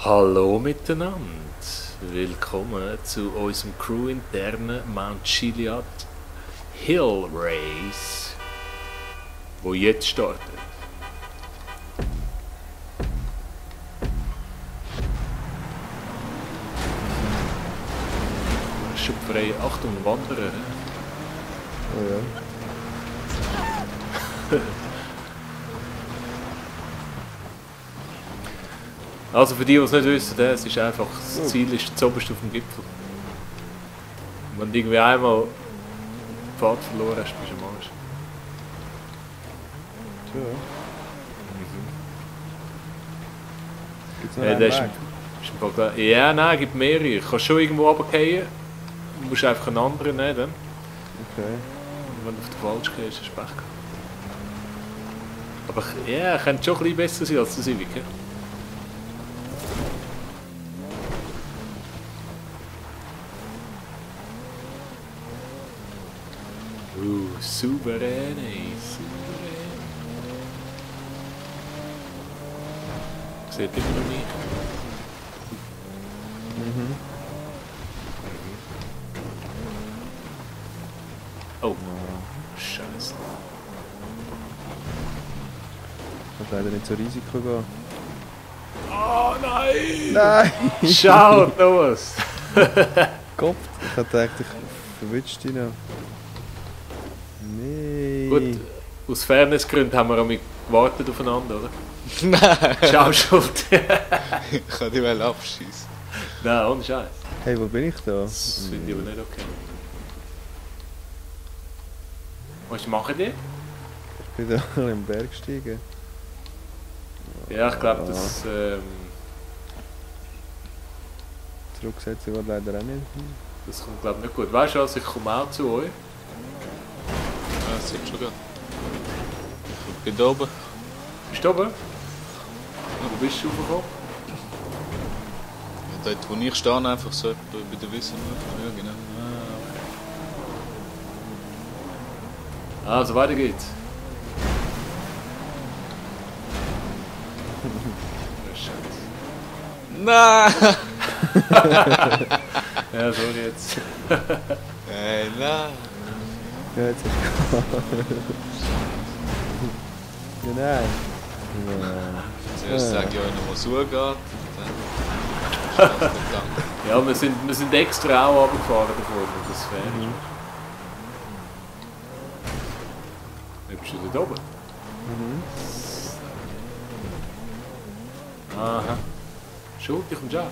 Hallo miteinander, willkommen zu unserem crew-internen Mount Chiliad Hill Race, wo jetzt startet. Schon frei, Achtung, Wanderer. Oh ja. Also für die, die es nicht wissen, es ist einfach, das Ziel ist zuoberst auf dem Gipfel. Und wenn du irgendwie einmal den Pfad verloren hast, bist du am Arsch. Tja. Gibt's noch Ja, einen das ist, Weg? ist im Fall klar. Ja, nein, es gibt mehrere. Du kannst schon irgendwo runterfallen, du musst einfach einen anderen nehmen. Dann. Okay. Und wenn du auf den falsch gehst, hast du Pech gehabt. Aber ja, könnte schon ein bisschen besser sein als der Civic. Ja? Souverän, ey, souverän. Seht ihr noch nicht? Mhm. Oh, Scheiße. Kannst leider nicht so Risiko gehen. Oh nein! Nein! Schau, Thomas! Kopf! Ich hatte eigentlich verwünscht dich noch. Nee! Gut, aus Fairnessgründen haben wir auch gewartet aufeinander, oder? Nein! Schau, Schuld! Ich kann die mal abschießen. Nein, ohne Scheiß. Hey, wo bin ich da? Das finde ich aber nicht okay. Was machen die? Ich bin da im Berg gestiegen. Ja, ich glaube, das. Zurücksetzen geht leider auch nicht. Das kommt glaube ich nicht gut. Weißt du was, ich komme auch zu euch. Ja, das sieht schon gut. Ich bin da oben. Bist du oben? Wo bist du raufgekommen? Ja, dort wo ich stehe, einfach so bei der Wissen. Ja, genau. Also weiter geht's. Nein! Ja, sorry jetzt. Hey, nein! Ja, jetzt hast du Ja, nein! Zuerst sage ich euch noch, was zugeht. Dann. Ja, wir sind extra auch runtergefahren davor, weil das fair ist. Wie bist du dort oben? Mhm. Aha. Schuld, ich kommst auch.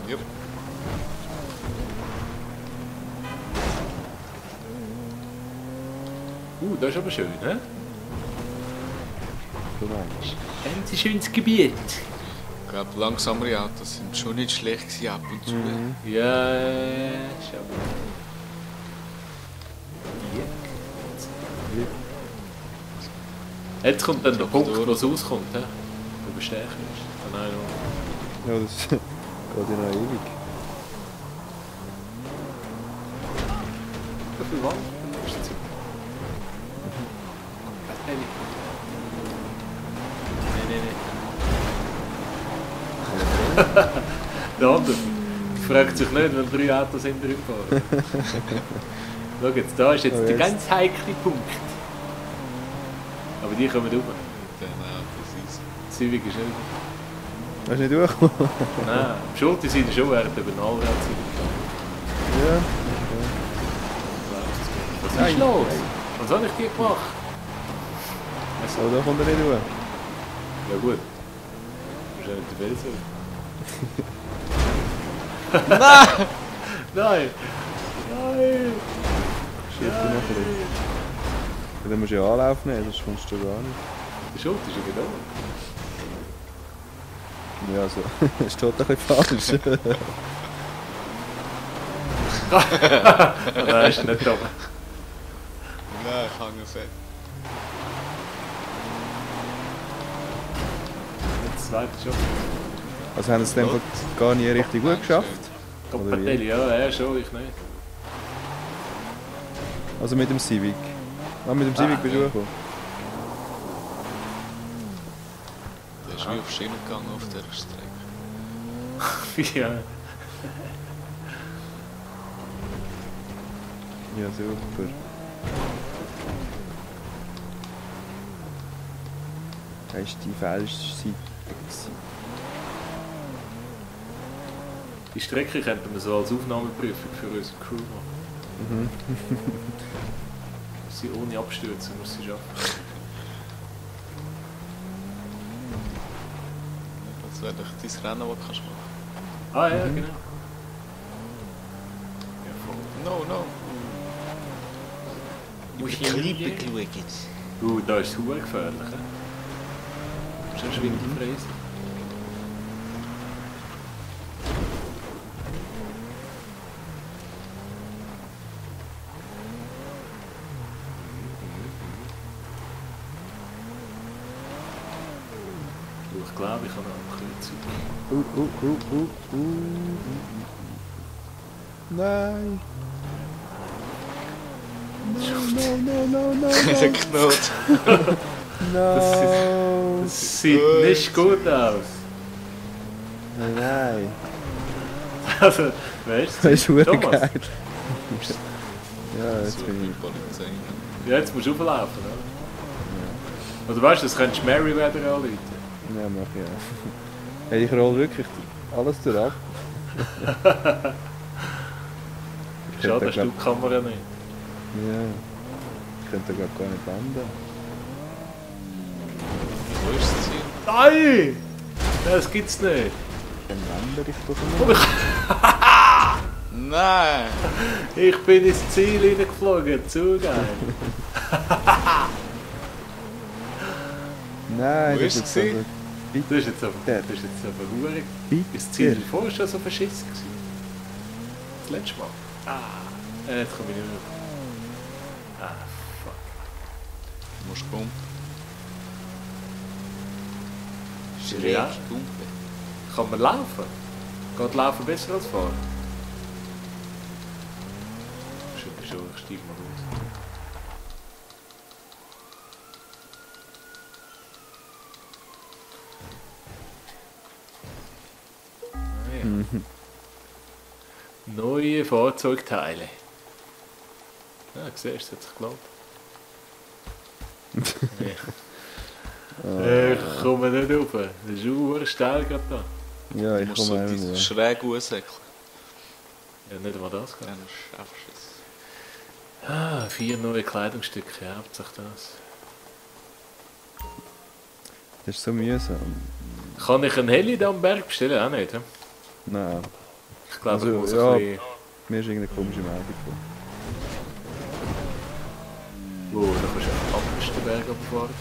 Ja. Das ist aber schön, hä? Du meinst. Ganz schönes Gebiet. Ich glaube, langsamere Autos sind schon nicht schlecht gewesen ab und zu. Mhm. Ja, schau mal. Jetzt kommt dann der Punkt, wo es rauskommt, hä? Wo du stärker ist. Ah, nein, no. Ja, das geht ja noch ewig. So viel Wand. Ist das so? Nein. Der andere fragt sich nicht, wenn 3 Autos hinter ihm fahren. Schau jetzt, da ist jetzt Oh, der jetzt. ganz heikle Punkt. Aber die kommen rüber. Dann Autos ist. Civic ist nicht. Hast du nicht durchgekommen? Nein, am Schulterseite schon, während der Banalrad-Seite. Ja. Was Nein. ist los? Was habe ich dir gemacht? Aber da kommt er nicht durch. Ja gut. Du bist ja nicht der Felser. Nein! Nein! Nein! Schieb dich nachher nicht. Ja, dann musst du ja Anlauf nehmen, sonst kommst du gar nicht. Der Schulter ist ja genau. Ja, also, es steht ein bisschen falsch. Nein, ist nicht oben. Nein, ich hänge fett. Jetzt zweite schon. Also haben sie es in dem Fall gar nie richtig gut geschafft. Oder wie? Top-Partei, ja, er schon, ich nicht. Also mit dem Civic. Ah, mit dem Civic bist du ja. gekommen. Der ist wie auf Schiene gegangen auf dieser Strecke. Ja. Ja, super. Das ist die falsche Seite. Die Strecke könnten wir so als Aufnahmeprüfung für unsere Crew machen. Sie ohne Abstürzen muss sie schaffen. Das wäre doch dein Rennen, das kannst du machen. Ah ja, genau. Ja, voll. No, no. Muss Ich ich liebe schauen? geschaut. Da ist es verdammt gefährlich. He? Schon schwindelfrei sein. Ich glaube, ich habe noch eine Kürzung. Nein! No. Der Knot. No! Das sieht nicht gut aus. Nein! Also, weißt Das ist verdammt Thomas? geil. Ja, jetzt So bin viel ich. Polizei. Ja, jetzt musst du auflaufen, oder? Oder weißt du, das könntest du Meriwether anrufen. Ja, mach ich ja. Hey, ich roll wirklich alles durch ab. Schade, hast du die Kamera nicht. Ja. Ich könnte gar nicht landen. Wo ist das Ziel? Nein! Das gibt's nicht. Dann lande ich doch nicht. Nein! Ich bin ins Ziel hineingeflogen, zu geil. Nein, Wo das ist ist es jetzt gewesen? Das ist jetzt aber verdammt. Das Ziel davor war schon so verschissen. Das letzte Mal. Jetzt komme ich nicht mehr. Fuck. Du musst gumpen. Ja. Schräg gumpen. Kann man laufen? Geht Laufen besser als Fahren? Schon, ich steige mal aus. Neue Fahrzeugteile. Ja, siehst du, es hat sich gelohnt. Ich komme nicht rauf. Das ist auch steil gerade da. Ja, Du ich musst so komme die auch schräg aussäckeln. Ja, nicht mal das Dann geht. schaffst du es. 4 neue Kleidungsstücke, ja, hauptsächlich das. Das ist so mühsam. Kann ich einen Heli da am Berg bestellen? Auch nicht, he? Nein, Ich glaube, Also, ich muss ja. ein bisschen... mir ist irgendeine komische Meldung gekommen. Da kannst du am anderen Berg abfahren.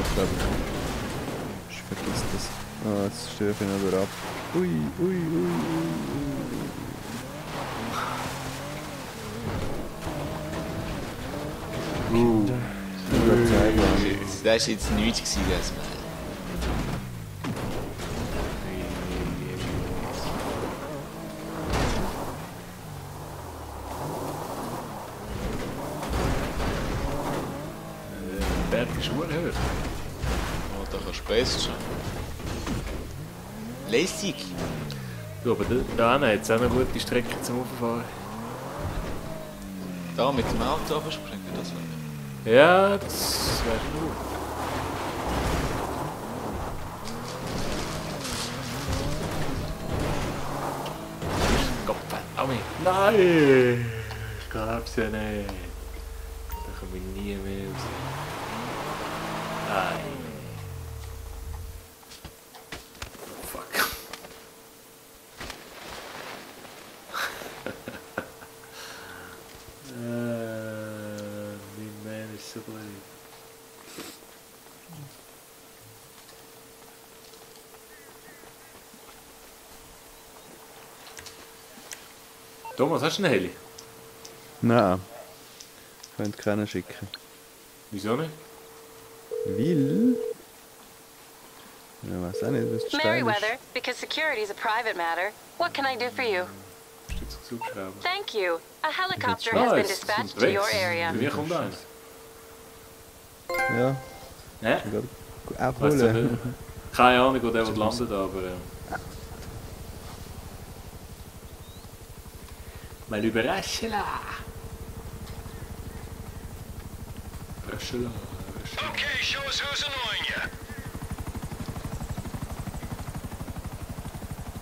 Ich glaube, ich vergiss das. Ah, jetzt stehe ich noch wieder ab. Ui. Das war jetzt nichts gewesen, das Mal. Der Berg ist sehr hoch. Oh, da kannst du besser schon. Lässig. Ja, aber da hat es auch eine gute Strecke zum Auffahren. Da mit dem Auto abspringen, das wäre. Ja, das wäre gut. Gottverdammt! Nein! Ich glaub's ja nicht. Da komme ich nie mehr raus. Nein. Fuck. Mein Man ist so blöd. Thomas, hast du einen Heli? Nein. Könnt keinen schicken. Wieso nicht? Will? Ja, weiß auch nicht, was das Stein ist. Merryweather, because security is a private matter. What can I do for you? Hast du jetzt zugeschrieben? Thank you. A helicopter Ah, has been es ist dispatched to your unterwegs. area. Wie kommt eins? Ja, Hä? ich kann Weißt du abholen. nicht? Keine Ahnung, wo der landet, aber... Mal überraschen la! Überraschen la, überraschen la. Okay, show us who's annoying you.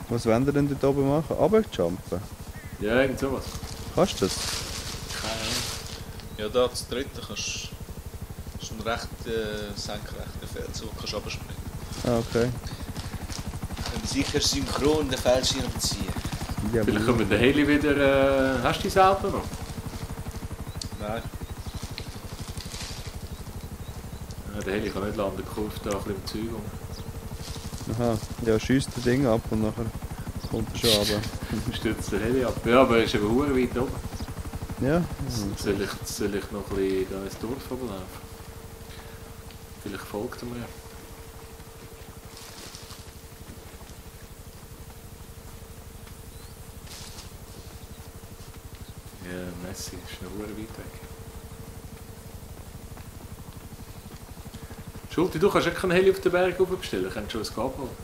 Was wollen wir denn dort oben machen? Runterjumpen? Ja, irgend sowas. Kannst du das? Keine Ahnung. Ja, da das dritte kannst du einen recht senkrechten Fels, wo du kannst runterspringen. Ah, okay. Und sicher synchron den Fallschirm ziehen. Ja, Vielleicht kommen wir den Heli wieder... hast du die selber noch? Nein. Ja, der Heli kann nicht landen, kurft da ein bisschen im Zeug um. Aha, ja, schiesst das Ding ab und nachher kommt er schon runter. Stürzt der Heli ab. Ja, aber er ist eben verdammt weit oben. Ja? Soll ich noch ein bisschen da ins Dorf runterlaufen? Vielleicht folgt er mir. Ja, Messi ist noch verdammt weit weg. Schulti, du kannst echt keinen Heli auf den Berg bestellen. Du kannst schon ein Kabel holen.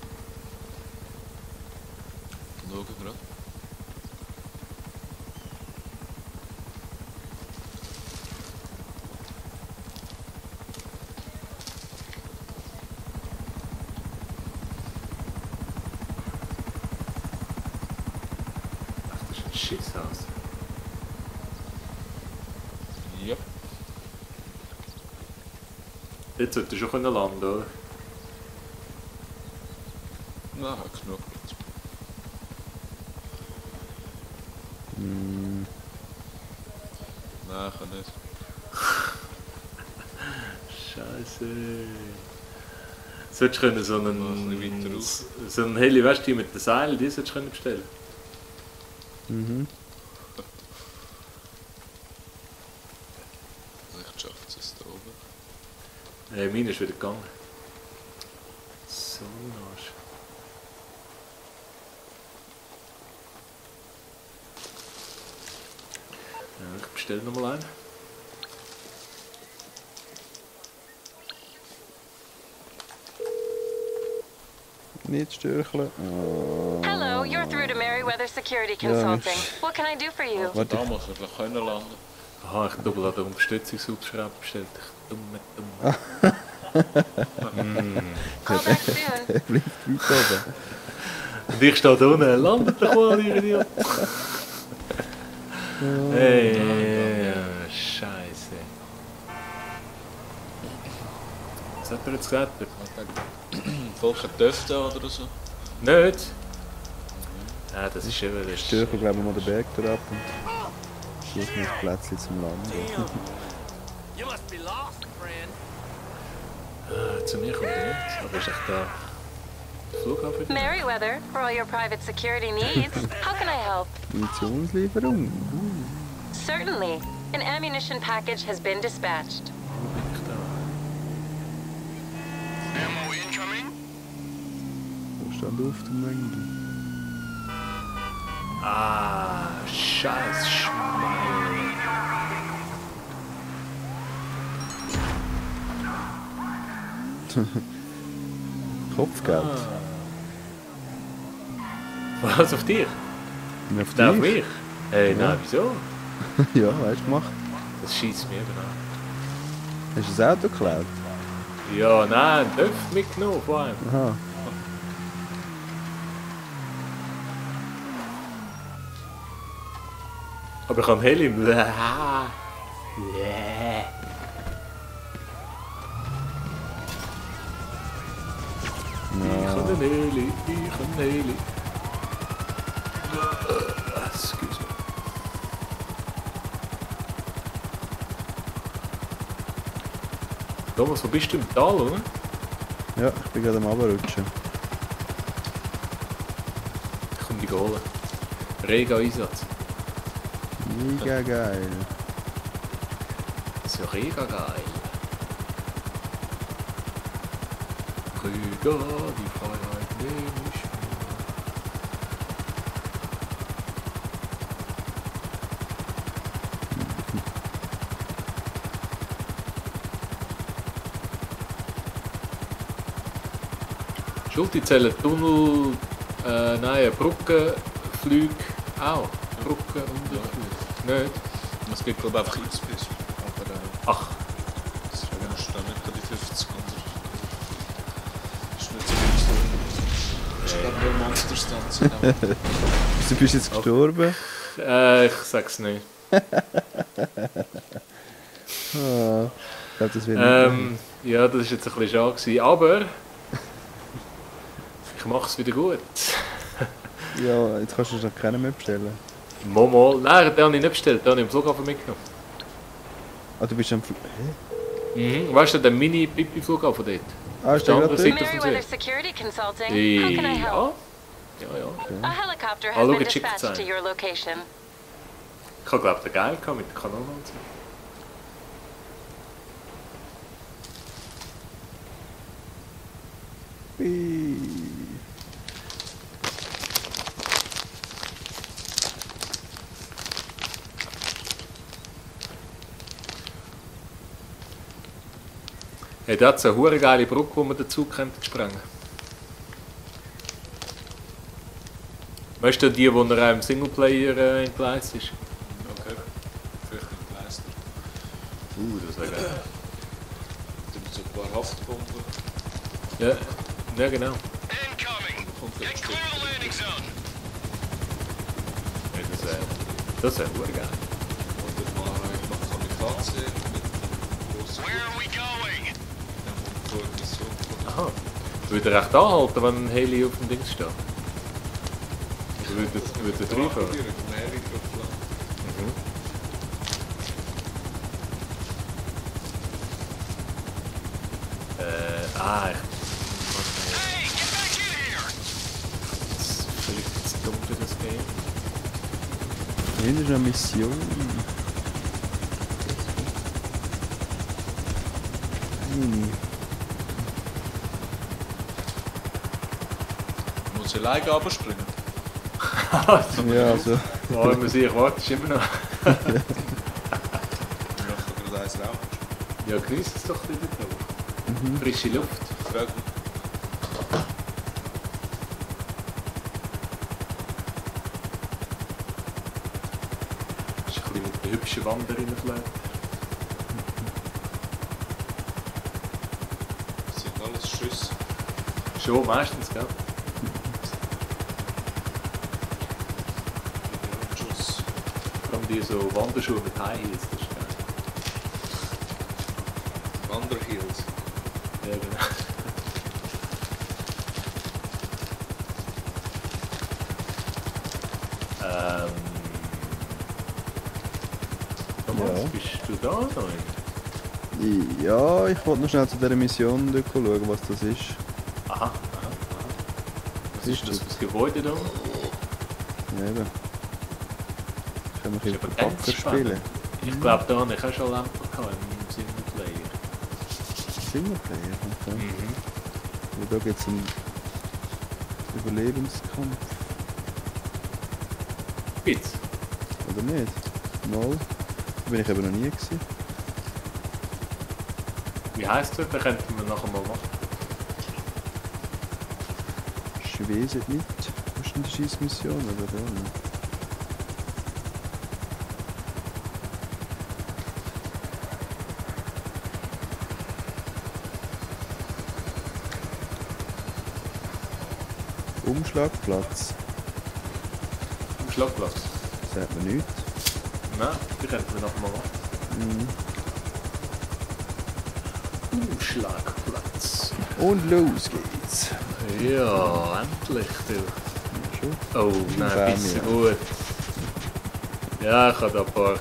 Schauen gerade. Ach, das ist ein Schisshaus. Ja. Jetzt sollte er schon landen, oder? Nein, hat genug Platz. Nein, kann nicht. Scheiße. Solltest du können so Noch ein bisschen einen... weiter raus. So einen Heli, weißt du, die mit den Seilen, die solltest du können bestellen. Mhm. Vielleicht schafft es da oben. Hey, meine ist wieder gegangen. So ein Arsch. Ja, ich bestelle nochmal einen. Nicht störcheln. Oh. Hello, you're through to Meriwether Security Consulting. What can I do for you? Also da muss er können landen. Aha, ich habe doppelt an den Unterstützungshubschrauber bestellt. Ich dumme. Call back soon. Er bleibt weit oben. Und ich stehe da unten, landet doch mal, ihr Idiot. Hey, Scheiße. Was hat er jetzt gesagt? Volker dürfte oder so. Nicht? Ja, das ist eben das. Störcheln, glaube ich, mal den Berg da ab und suchen ein Plätzchen zum Landen. You must be lost, friend. Zu mir kommt er nicht, aber ist echt da. Der Flughafen? Meriwether, for all your private security needs. How can I help? Munitionslieferung. Certainly. An ammunition package has been dispatched. Wo bin ich da? Ammo incoming? Wo stand auf dem Mängel? Ah, scheiß Schwein. Kopfgeld. Was, auf dich? Und auf Nein, auf dich? mich? Hey, Ja. nein, wieso? Ja, weißt du gemacht. Das schießt mir eben an. Hast du das Auto geklaut? Ja, nein, Döpf mitgenommen vor allem. Aha. Aber ich habe Heli. Yeah. Ich habe einen Heli, ich habe einen Heli. Excuse me. Thomas, wo bist du im Tal, oder? Ja, ich bin gerade am Runterrutschen. Ich komme dich holen. Rega-Einsatz. Mega geil. Das ist ja Rega geil. Rega, die Freiheit nehme ich mir. Schulti zählen Tunnel, nein, Brückenflüge auch. Brücken und nicht. Es gibt glaube ich einfach X-Biss. Aber Ach, das ist ja nicht gerade die 50 oder... Das ist nicht so viel. Das ist glaube ich nur Monsterstanz. Du bist jetzt gestorben. ich sag's nicht. Ah, ich glaube, das wird nicht. Ja, das war jetzt ein bisschen schade gewesen, aber ich mach's wieder gut. Ja, jetzt kannst du noch keinen mehr bestellen. Momo, nein, den habe ich nicht bestellt, den habe ich am Flughafen mitgenommen. Ah, du bist am Hä? Weißt du, der Mini-Pipi-Flughafen dort? Ah, ist der Andere gerade Seite dort? vom See. Meriwether Security Consulting. How can I help? Ja. A helicopter has Hallo, been geschickt dispatched to sein. your location. Ich habe glaube ich den geil gehabt mit der Kanone und so. Ui. Hey, da hat es eine hure geile Brücke, die man dazu könnte sprengen. Weißt du, die noch auch im Singleplayer entgleist ist? Okay. Vielleicht ein Kleister. Das wäre geil. Da gibt es ein paar Haftbomben. Ja, genau. Incoming. Kommt Get clear of the landing zone. Ja, das wäre hure geil. Oder mal noch Kamikaze mit grossen Where are we going? Mission. Aha. Würde er recht anhalten, wenn ein Heli auf dem Ding steht? Oder würde er reinfahren? Probieren, mehr drauf lassen. Hey, get back in here! Das ist völlig zu dumm für das Game. Hinter ist eine Mission. Muss ich alleine runterspringen? Ja, also. Wenn man sich wartet, immer noch. Ja, ich kann gerade eins rauchen. Ja, genieß es doch wieder noch. Frische Luft. Frag mich. Das ist ein bisschen mit der hübschen Wanderin vielleicht. Das sind alles Schüsse. Schon, meistens, gell? Schuss. Vor allem die so Wanderschuhe mit High Heels, das ist geil. Wanderheels. Ja, genau. Thomas, Ja. bist du da noch? Ja, ich wollte noch schnell zu dieser Mission schauen, was das ist. Aha. Was ist das für das Gebäude da? Ja, eben. Können wir Das ein ist aber bisschen ganz Packer spannend. spielen? Ich glaube, da habe ich auch schon Lampen gehabt im Singleplayer. Singleplayer, okay. Ja, da geht es um Überlebenskampf, Jetzt? oder nicht? Mal. Da bin ich eben noch nie gewesen. Wie heisst das? Den könnten wir nachher mal machen. Schweset nicht. Was ist denn die Scheissmission oder da? Umschlagplatz. Am Schlagplatz? Sagt man nichts. Nein, die könnten wir nachher mal machen. Umschlagplatz. Und los geht's. Ja, endlich, du. Schon? Oh, nein, bisschen gut. Ja, ich kann da ein paar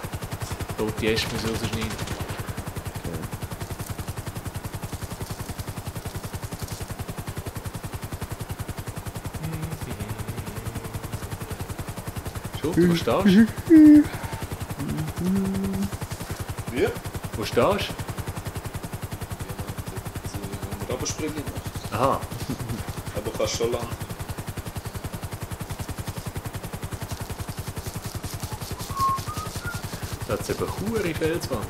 tote Äste rausschneiden. Schon, wo stehst du? Wie? Wo stehst du? Wenn wir runterspringen. Aha. Aber kannst schon lang. Da hat es eben hure Felswand.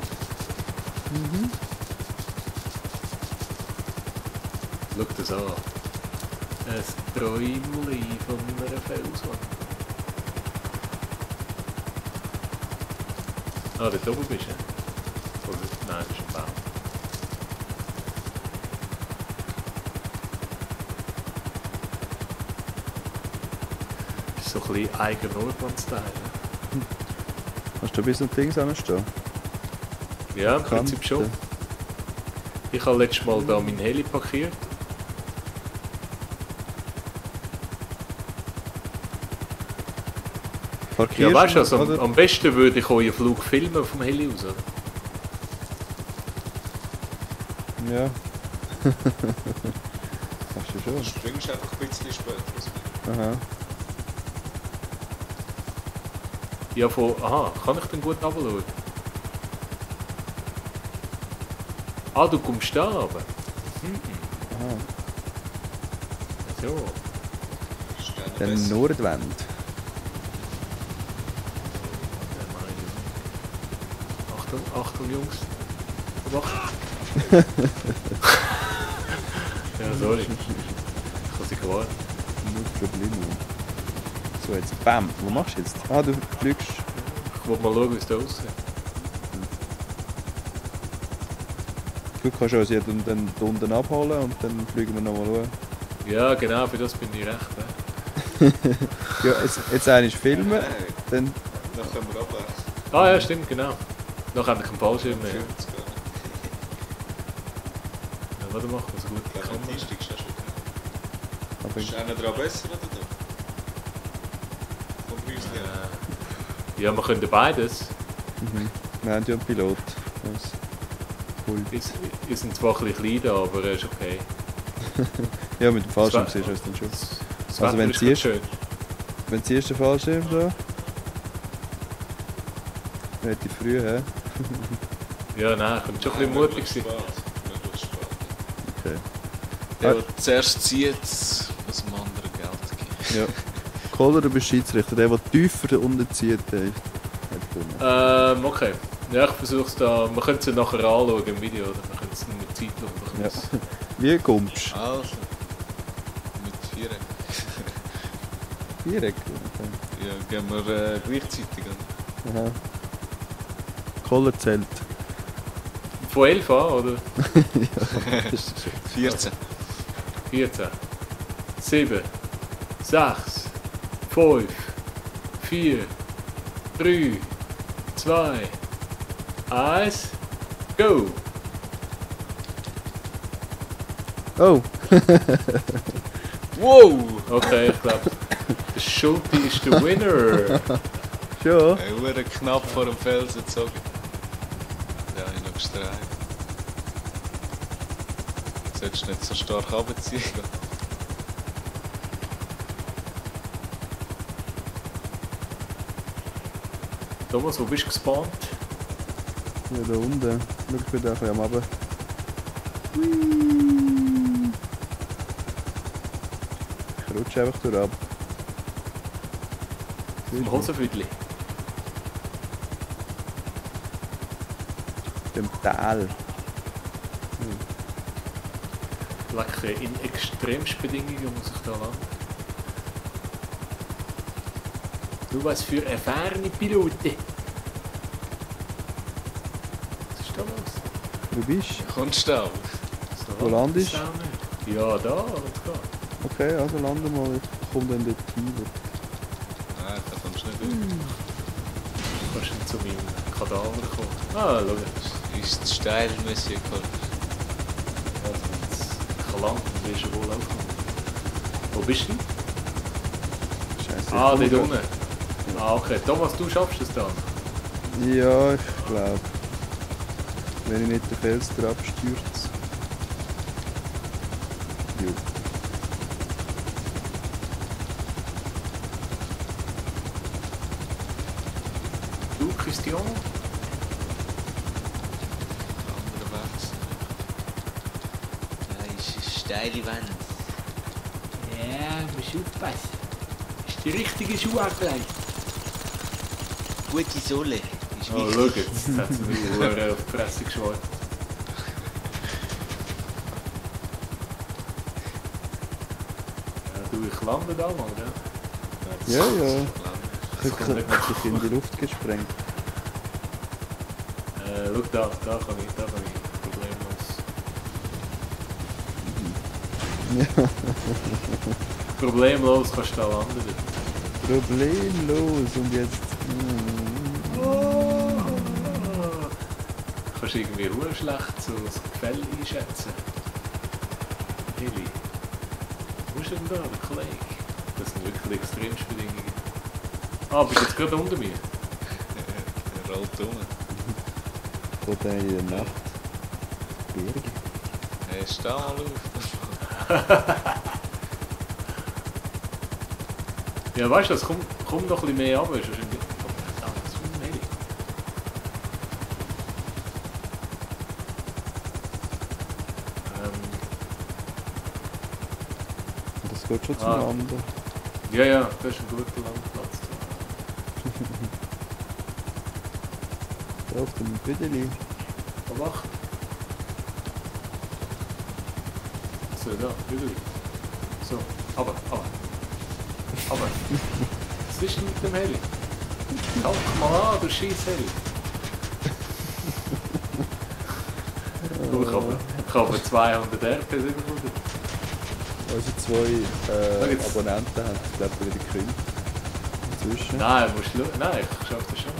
Schau das an. Ein Träumchen von einer Felswand. Ah, dort oben bist du? Oder? Nein, das ist ein Baum. Das ist so ein bisschen eigener Nordwand-Style. Hast du bis zum Dings anstehen? Ja, im Prinzip schon. Ich habe letztes Mal da mein Heli parkiert. Parkierst Ja, weißt du, also, oder? am besten würde ich euren Flug filmen vom Heli aus. Oder? Ja. Hast du schon. Du springst einfach ein bisschen später. Aha. Ja, aha, kann ich denn gut runterschauen? Ah, du kommst da runter? Aha. So. Dann Nordwand. Achtung, Achtung Jungs. Wacht. Ja, sorry. Ich habe sie gewarnt. Nur Problemo. So, jetzt bam. Wo machst du jetzt? Ah, du fliegst. Ich wollte mal schauen, wie es da aussieht. Du kannst uns ja dann unten abholen und dann fliegen wir nochmal hoch. Ja, genau, für das bin ich recht. Ja, jetzt eigentlich filmen, dann... Dann können wir abwärts. Ah ja, stimmt, genau. Noch habe ich keinen Fallschirm mehr. Ja, warte mal, so gut Ich glaube, kann die steigst du auch schon. Aber Ist einer dran besser oder du? Vom Haus her. Ja, wir können beides. wir haben ja einen Pilot. Das ist cool. Wir sind zwar ein bisschen klein da, aber ist okay. Ja, mit dem Fallschirm Das siehst du es dann schon. Das Also Wetter wenn ist du siehst- schön. Wenn du siehst den Fallschirm da... Relativ früh, hä? Ja, nein, ich bin schon ein bisschen mutig sein. Möglichst spät. Okay. Der, der zuerst zieht, muss dem anderen Geld geben. Ja. Kohler, du bist Schiedsrichter. Der tiefer unten zieht, der hat gewonnen. Okay. Ja, ich versuche es da. Wir können es ja nachher anschauen im Video, oder? Wir können es mit Zeitlupe. Ja. Wie kommst du? Also, mit Viereck. Viereck? Okay. Ja, gehen wir gleichzeitig an. Aha. Kohler zählt. Von 11 an, oder? Das ist schön. 14. 14, 7, 6, 5, 4, 3, 2, 1, go! Oh! Wow! Okay, ich glaube, der Schulte ist der Winner. Schon? Hey, wurde knapp vor dem Felsen gezogen. Ja, ich noch gestreift. Solltest du nicht so stark runterziehen. Thomas, wo bist du gespawnt? Ja, da unten. Schau, ich bin da ein bisschen am Runter. Ich rutsche einfach durch ab. Im Hosenfüdli. Im Tal. Lecker, in Extremsbedingungen muss ich da landen. Du, was für erfahrene Piloten. Was ist da los? Du bist? Kommst du auch? So Wo landest du? das auch nicht. Ja, da, let's go. Okay, also lande mal. Ich komme dann dort hin. Nein, da kommst du nicht durch. Du kannst nicht zu meinem Kadaver kommen. Ah, schau. Das ist zu steil, Monsieur Koller. Ich kann landen, wirst du wohl auch kommen. Wo bist du? Scheiße. Ah, dort unten. Ah, okay. Thomas, du schaffst es dann. Ja, ich glaube. Wenn ich nicht den Fels drauf stürze. Jo. Du, Christian? Andere Weg. Ja, ist eine steile Wand. Ja, musst aufpassen. Ist die richtige Schuhe angelegt? Gute Sohle. Ist Oh, schau jetzt. Jetzt hat sie mir auf die Fresse geschwollen. du, ich lande da mal, ja? Ja, ja. Ich kommt nicht habe dich in die Luft gesprengt. Schau da kann ich problemlos. Problemlos kannst du da landen. Problemlos und jetzt... Kannst du irgendwie hure schlecht so das Gefälle einschätzen? Heli. Wo ist denn da, der Kollege? Das sind wirklich extremste Bedingungen. Ah, bist du jetzt gerade unter mir? Er rollt um. Von der in der Nacht. Berg. Hey, steh mal auf. Ja, weißt du, es kommt noch ein bisschen mehr runter. Das ist ein Heli. Das geht schon zum Ah. Landen. Ja, das ist ein guter Landplatz. Da auf dem Büdeli. Aber wach. So, da, wieder. So, aber. Was ist denn mit dem Heli? Kalk mal an, du scheiß Heli. Du, ich habe 200 RPs überfunden. Also 2 Schau jetzt. Abonnenten haben es, glaube ich, wieder gekündigt. Inzwischen. Nein, musst du schauen. Nein, ich schaffe das schon.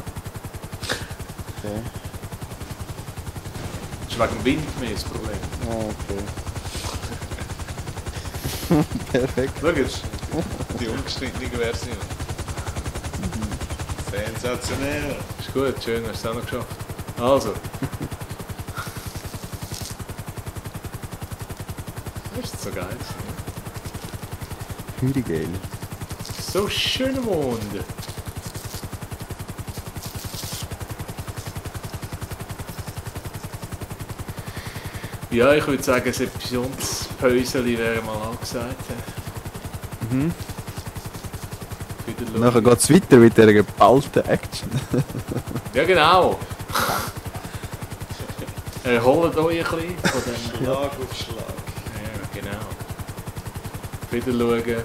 So. Das ist wegen dem Wind mehr das Problem. Ah, okay. Perfekt. Schau jetzt. Die ungeschnittene Version. Sensationell. Ist gut, schön, hast du es auch noch geschafft. Also. Das ist so geil. Hüri geil. So schön Mond. Ja, ich würde sagen, ein Episodenpäuseli wäre mal angesagt. Mhm. Wieder schauen. Nachher geht es weiter mit dieser geballten Action. Ja, genau. Erholt euch ein bisschen von dem. Schlag auf Schlag. Ja, genau. Wieder schauen.